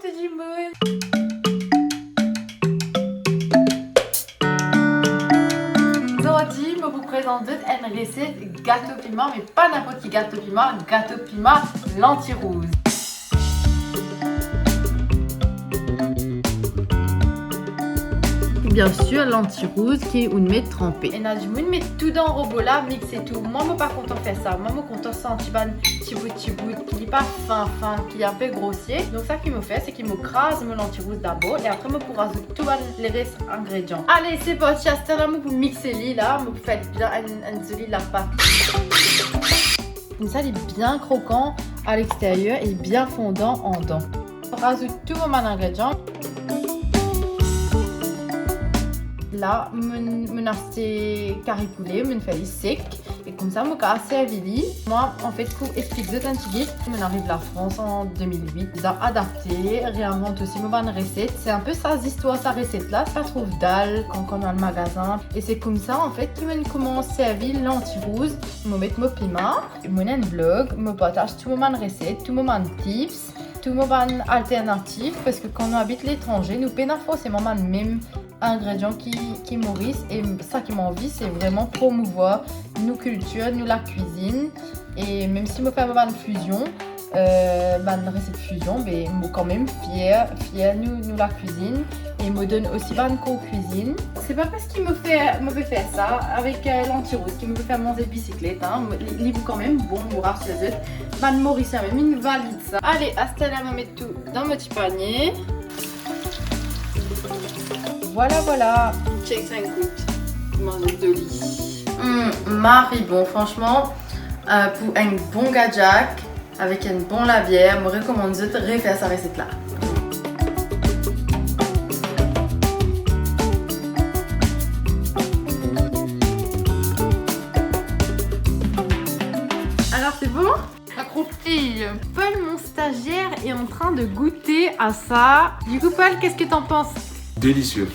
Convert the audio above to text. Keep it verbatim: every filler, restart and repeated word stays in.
Tou dimoun. Zordi mo pou prezant zot enn reset gato piman, me pa ninport ki gato piman, gato piman lanti rouz. Bien sir, lanti rouz ki ou'nn met tranpe. Ena dimoun met tou dan robo la, mixe tou. Mwa, mo pa kontan fer sa. Mwa, mo kontan santi bann tibout, tibout, li pa fin, fin, ki inpe grosie. Donk, sa ki mo fer, se ki mo kraz mo lanti rouz dabor e apre mo pou razout tou bann leres ingredian. Ale, se parti, aster la, mo pou mixe li la, mo pou fer li bien enn, enn zoli lapat. Koumsa, li bien krokan a lexteryer e bien fondan andan. Razout tou mo bann ingredian. La, mo'nn, mo'nn aste kari poule, mo'nn fer li sek. E koumsa, mo kapav servi li. Mwa, anfet, pou explik zot enn tigit, mo'nn ariv Lafrans an de mil wit. Bizin adapte, reinvant osi mo bann reset. Se inpe sa zistwar sa reset la, pa trouv dal kan, kan al magazin. E se koumsa, anfet, ki mo'nn koumans servi lanti rouz. Mo met mo piman. Mo ena enn blog, mo partaz tou mo bann reset, tou mo bann tips, tou mo bann alternativ, parski kan nou abit letranze, nou pena forseman bann mem ingredian ki, ki Moris, e sa ki mo anvi, se vreman promouvwar nou kiltir, nou lakwizinn. E mem si mo fer mo bann fizion, eh, bann reset fizion, be mo kanmem fier, fier nou, nou lakwizinn. E mo donn osi bann kour kwizinn. Se pa parski mo fer, mo pe fer sa avek, eh, lanti rouz ki mo pe fer manze bisiklet, hein. Mo, li, li pou kanmem bon, mo rasir zot. Bann Morisien mem inn valid sa. Ale, aster la, mo met tou dan mo ti panie. Vwala, vwala. Check sa enn kout. Manze deli. Hmm, mari bon, fransman, eh, pou enn bon gadjak, avek enn bon labier, mo rekomann zot refer sa reset la. Alors, c'est bon ? Accroupie. Paul, mon stagiaire, est en train de goûter à ça. Du coup, Paul, qu'est-ce que t'en penses ? Délicieux.